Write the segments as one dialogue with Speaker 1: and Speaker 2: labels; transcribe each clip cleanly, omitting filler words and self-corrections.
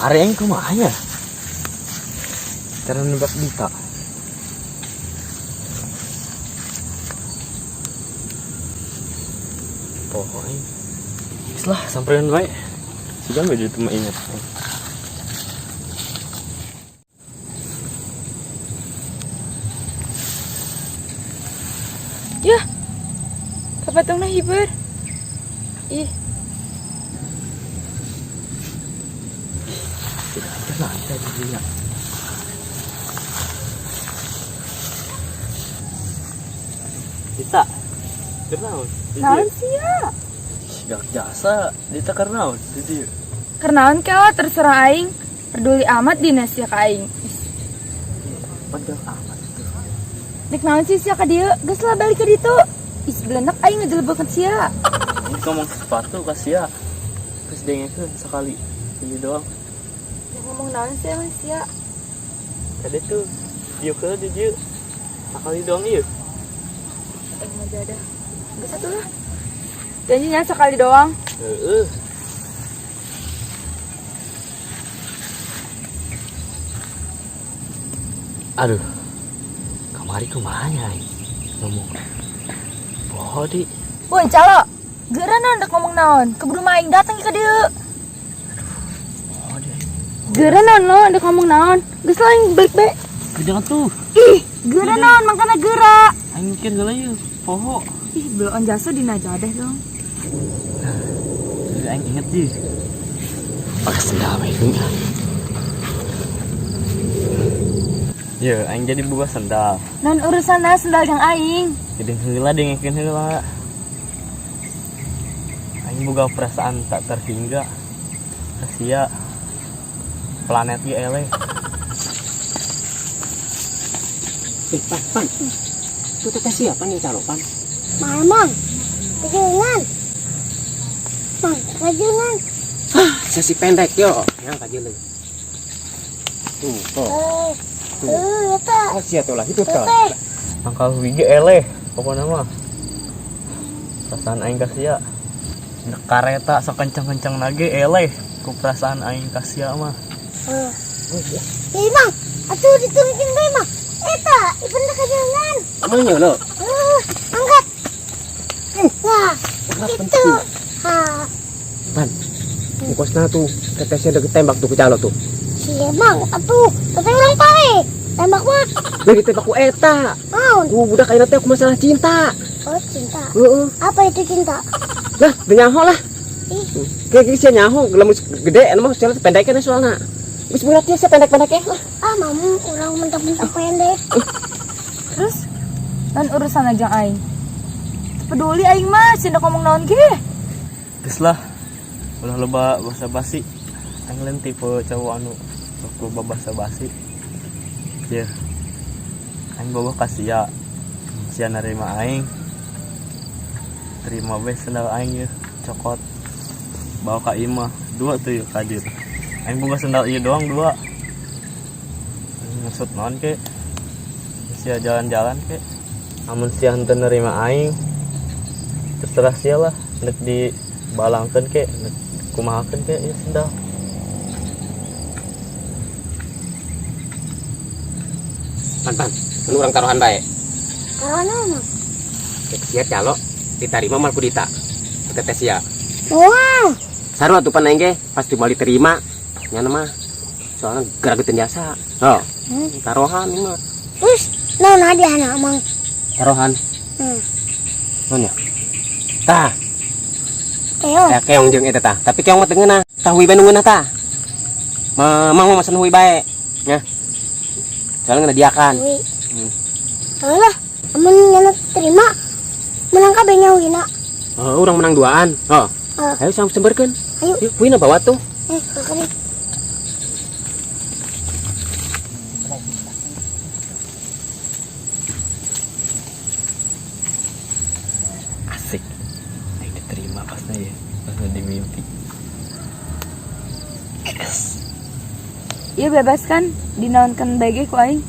Speaker 1: Kamari aing kumaha nya? Cara nembak Dita. Poho aing. Geus lah, samperin bae. Sudah beda teu mah inget aing.
Speaker 2: Yah, kapatungna hiber. Ih,
Speaker 1: Tidak ada lah ada di dunia. Dita, kunaon?
Speaker 2: Naon sih ya?
Speaker 1: Gak jasa, Dita kunaon? Di dieu.
Speaker 2: Keur naon kela terserah aing. Peduli amat dina sia ka aing. Ih,
Speaker 1: Padahal amat tuh.
Speaker 2: Dek naon sih sia ka dieu? Geus lah balik ka ditu. Ih, belenek aing ngejelebekeun sia.
Speaker 1: Ini ngomong sepatu kasih ya. Terus dengekeun sekali. Ini doang.
Speaker 2: Ya, ngomong naon sih emang sia?
Speaker 1: Tadi tuh dieu ke di dieu. Sekali doang ieu.
Speaker 2: Aing mah jadah. Geus atuh lah. Janjinya sekali doang.
Speaker 1: Heeh. Aduh. Kamari kumaha nya aing ngomong. Poho di.
Speaker 2: Woi, calo. Geura naon dek ngomong naon? Keburu mah aing datang ka dieu.
Speaker 1: Poho di.
Speaker 2: Geura naon lo dek ngomong naon? Geus lah aing balik bae.
Speaker 1: Jangan tuh.
Speaker 2: Ih, geura naon mangkana geura.
Speaker 1: Aing mikir heula ieu. Poho.
Speaker 2: Ih, beloon jasa dina jadah dong.
Speaker 1: Jadi aing inget di. Ah, sendal bae ini. Ya, aing jadi buka sendal.
Speaker 2: Naon urusanna sendal jeung aing?
Speaker 1: Jadi heula dengekeun heula. Aing boga perasaan tak terhingga. Kasia planet ge eleh.
Speaker 3: Eh, Pan, Pan. Itu teteh siapa nih calo, Pan?
Speaker 4: Mang, kajengan. Mang, kajengan.
Speaker 3: Ah, sesi pendek yo. Yang kajeun. Tuh, tuh.
Speaker 4: Eh,
Speaker 3: Tuh.
Speaker 4: eh, eta.
Speaker 3: Oh, sia tuh lah, itu tuh.
Speaker 4: Teteh.
Speaker 1: Tangkal wige eleh pokoknya mah. Perasaan aing ka sia. Kareta sakenceng-kenceng nage eleh ku perasaan aing ka sia mah.
Speaker 4: Eh. Ih, Mang, atuh diturutin bae, Mang. Eta, ieu teh kajengan.
Speaker 3: Emang yo lo.
Speaker 4: Eh, angkat. Nah, itu. Ha,
Speaker 3: Pan. Ongkosna tuh tetehnya udah ketembak tuh ku calo tuh.
Speaker 4: Si Mang, atuh, teteh urang pae. Tembak mah.
Speaker 3: Lagi tembak ku eta.
Speaker 4: Naon?
Speaker 3: Ku budak ayeuna teh ku masalah cinta.
Speaker 4: Oh, cinta.
Speaker 3: Heeh.
Speaker 4: Apa itu cinta?
Speaker 3: Lah, teu nyaho lah.
Speaker 4: Ih,
Speaker 3: Kayak gini sia nyaho, lamun gede anu mah soalnya pendek kan soalna. Geus berat ya sia pendek-pendek lah.
Speaker 4: Ah, mamu urang mentok-mentok pendek.
Speaker 2: Terus naon urusan aja aing? Teu peduli aing mah, sia ngomong naon ge.
Speaker 1: Geus lah. Ulah loba basa-basi. Aing lain tipe cowok anu sok loba basa-basi. Ye. Aing bogoh ka sia. Sia narima aing. Terima we sendal aing ye, cokot. Bawa ka imah, dua tuh yeuh ka dieu. Aing boga sendal ieu doang dua. Maksud naon ke? Sia jalan-jalan ke? Amun sia henteu nerima aing, terserah sia lah, nek dibalangkeun ke, nek kumahakeun ke ieu sendal.
Speaker 3: Pan, Pan, mun urang taruhan bae.
Speaker 4: Taruhan naon, Mang?
Speaker 3: Cek sia calo diterima mal ku Dita. Teteh sia.
Speaker 4: Moal.
Speaker 3: Sarua tuh pan aing ge pasti moal diterima. Nyana mah soalnya geragetin jasa. Oh. Taruhan ini mah.
Speaker 4: Terus naon hadiahna, Mang?
Speaker 3: Taruhan. Naon ya? Tah.
Speaker 4: Keong.
Speaker 3: Ya keong jeung eta tah. Tapi keong mah teu ngeunah. Tah hui bae nu ngeunah tah. Ma, mang mah mesen hui bae. Nya. Soalnya ngeunah diakan.
Speaker 4: Hui. Alah, amun nyana terima menang kabeh nya huina.
Speaker 3: Oh, urang menang duaan. Oh.
Speaker 4: Oh.
Speaker 3: Ayo sam semberkeun.
Speaker 4: Ayo.
Speaker 3: Yuk, huina bawa tuh.
Speaker 4: Eh, kakak.
Speaker 1: Asik. Aing diterima pasnya ya. Pasnya di mimpi. Yes.
Speaker 2: Iya bebas kan dinaonkan bae ku aing.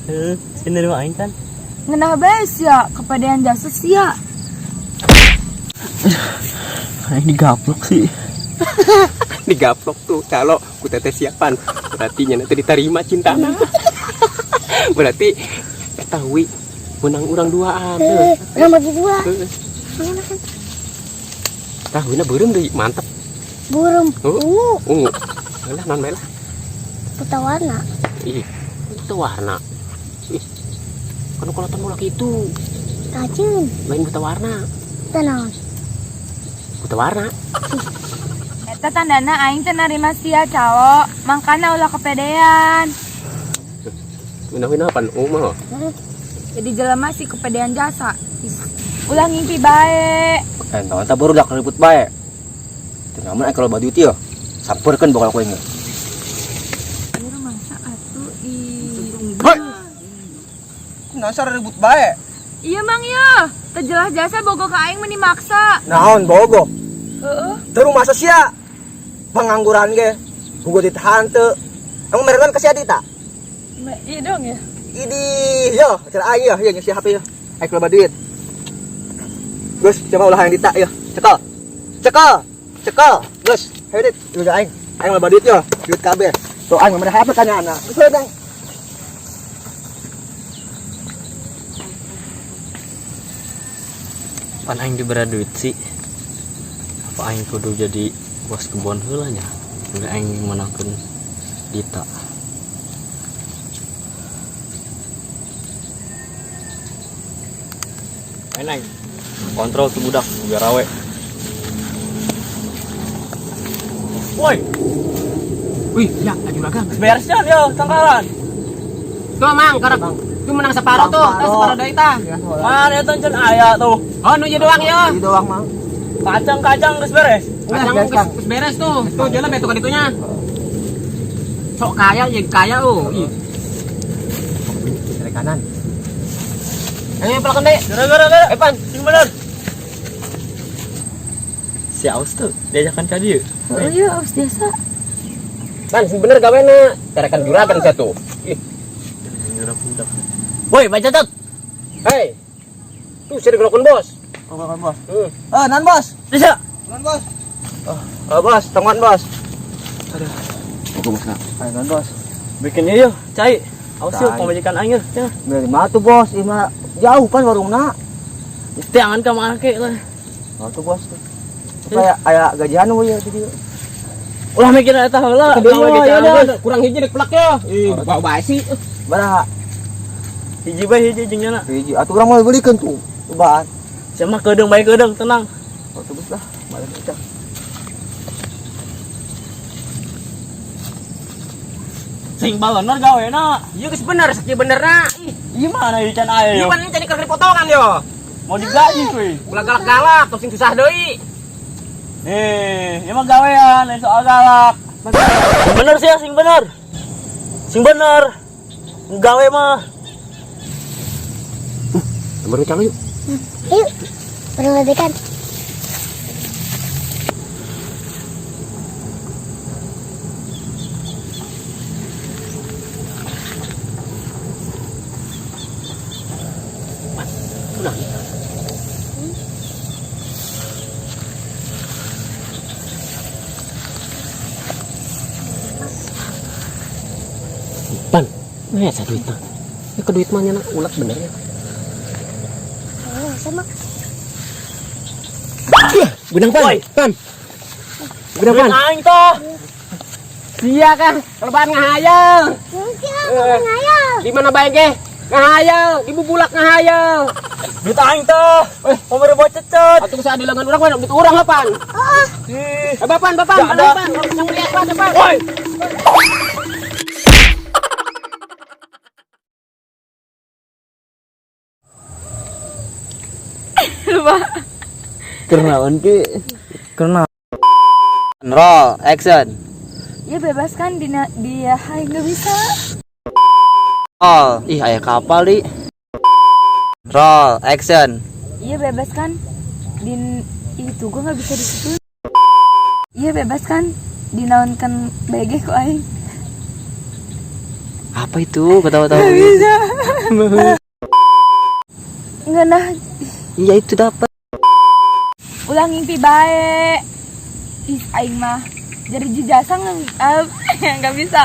Speaker 1: Heeh, sia nerima aing kan?
Speaker 2: Ngeunah bae sia kepedean jasa sia.
Speaker 1: Aing digaplok sih.
Speaker 3: Digaplok tuh calo ku teteh siapan. Berarti nya teh diterima cintana. Berarti eta hui menang urang duaan.
Speaker 4: Heuh, urang bagi dua.
Speaker 3: Heeh.
Speaker 4: Mana kan?
Speaker 3: Tah huina beureum deui, mantep.
Speaker 4: Burung
Speaker 3: Oh.
Speaker 4: ungu.
Speaker 3: Ungu. Lah naon bae lah.
Speaker 4: Buta warna.
Speaker 3: Ih, itu warna. Ih. Kan kalau bola gitu,
Speaker 4: Racun.
Speaker 3: lain buta warna.
Speaker 4: Tenang.
Speaker 3: Buta warna.
Speaker 2: Eta tandana aing teh narima sia cowok, mangkana ulah kepedean.
Speaker 3: Huina apa ungu mah?
Speaker 2: Jadi jelema sih kepedean jasa. Is, ulah ngimpi bae.
Speaker 5: Eh, naon tah barudak ribut bae. Teu nyaman kalau baju duit ya. Sampeurkeun bakal ku aing.
Speaker 2: Ieu masa atuh ih.
Speaker 5: Hoi. Kunaon ribut bae?
Speaker 2: Iya mang ya, teu jelas jasa bogo ka aing meni maksa.
Speaker 6: Naon bogo?
Speaker 2: Heeh.
Speaker 6: Terus masa sia pengangguran ge. Bogo ditahan teu. Emang merenan ke sia Dita?
Speaker 2: Iya dong ya.
Speaker 6: Idi, yo, cara aing yo, yo nyesi HP yo. Aing loba duit. Gus, coba ulah yang Dita yo. Cekel. Cekel. Cekel. Gus, hayo dit, juga aing. Aing loba duit yo, duit kabeh. Tuh aing mana HP tanya anak. Geus dang.
Speaker 1: Pan aing diberi duit sih. Apa aing kudu jadi bos kebon heula nya? Udah aing menangkeun Dita. Main aing. Kontrol tuh budak biar rawe. Woi,
Speaker 3: Wih, ya, juragan.
Speaker 1: beresnya ya tangkalan.
Speaker 3: Tuh mang, karek. Tuh menang separo tuh, tah separo deui tah.
Speaker 1: Mana itu can aya tuh.
Speaker 3: Oh, nu ieu doang ya.
Speaker 6: Ieu doang mang.
Speaker 1: Kacang-kacang geus beres.
Speaker 3: Kacang geus beres tuh. Tuh jalan beto ka ditunya. Sok kaya ya kaya oh. Ih.
Speaker 6: Dari kanan.
Speaker 3: Ayo pelakan deui.
Speaker 1: Gara-gara gara.
Speaker 3: Eh pan.
Speaker 1: Sing bener. Si Aus tuh diajakan ka dieu.
Speaker 2: Oh iya, aus biasa.
Speaker 3: Pan sing bener gawena. Tarekan juragan satu. Ih.
Speaker 1: Woi, baca tot.
Speaker 3: Hei. Tuh sering gerokon bos.
Speaker 6: Oh, bukan, bos.
Speaker 3: Hmm.
Speaker 6: Eh, nan bos.
Speaker 1: Bisa.
Speaker 6: Nan bos. Oh, oh bos, tonggon bos.
Speaker 5: Bogo bos na.
Speaker 6: Ayo nan bos.
Speaker 1: Bikin yuk, cai. Awas yuk,
Speaker 6: Cai.
Speaker 1: pamajikan aing yuk. Ya.
Speaker 6: Dari mana tuh bos? Ima jauh pan warungna.
Speaker 1: Tiangan ka mana ke lah.
Speaker 6: Oh tuh bos. Supaya aya gajian we ya di dieu.
Speaker 1: Ulah mikir eta heula.
Speaker 3: Kedua,
Speaker 1: Gawe ge
Speaker 3: ya
Speaker 1: jalan,
Speaker 3: udah,
Speaker 1: geus.
Speaker 3: kurang hiji dek plak ya. Ih, bau basi.
Speaker 6: Baraha?
Speaker 1: Hiji bae hiji jeung nyana.
Speaker 6: Hiji atuh urang mah belikeun tuh. Cobaan.
Speaker 1: Sia mah kedeung bae kedeung, tenang.
Speaker 6: Oh tuh bos lah, balik aja.
Speaker 1: Sing balener gawena.
Speaker 3: Iya geus bener, sakieu benerna. Ih,
Speaker 1: Ieu mana ieu can aya
Speaker 3: ieu
Speaker 1: yo.
Speaker 3: pan jadi keur dipotongan yo.
Speaker 1: Mau digaji kuy.
Speaker 3: Ulah galak-galak, terus sing susah deui.
Speaker 1: Eh, ieu mah gawean lain soal galak. Sing bener sih ya, sing bener. Sing bener. Gawe mah.
Speaker 3: Baru calo yuk.
Speaker 4: Yuk. Bareng ledekan.
Speaker 3: Pan, sa duit mah. Ya ke duit mah nya ulat bener ya.
Speaker 4: Oh, sama.
Speaker 3: Benang pan,
Speaker 1: Woi.
Speaker 3: pan. Benang pan.
Speaker 1: Duit aing tah.
Speaker 3: Sia kan, kelebihan ngahayal.
Speaker 4: Mungkin aku ngayal.
Speaker 3: Di mana bae ge? Ngahayal, di bubulak ngahayal.
Speaker 1: Duit aing tah. Eh, mau buat cecet.
Speaker 3: Atuh saya di lengan urang pan, duit urang lah pan.
Speaker 1: Ih.
Speaker 3: Eh bapan, bapan,
Speaker 1: Ya, ada.
Speaker 3: bapan, yang beli apa, pan.
Speaker 1: Woi.
Speaker 2: Lupa.
Speaker 1: Kenaon ki? Kenaon. Roll, action.
Speaker 2: Ya bebas kan dina, dia hai nggak bisa.
Speaker 1: Roll. Ih, aya kapal di. Roll, action.
Speaker 2: Iya bebas kan din itu gua nggak bisa di situ. Iya bebas kan dinaonkan BG ku aing.
Speaker 1: Apa itu? Ketawa-tawa.
Speaker 2: Nggak bisa. Nggak nah
Speaker 1: Iya itu dapat.
Speaker 2: ulah ngimpi bae. Ih aing mah Jadi jasa nggak bisa.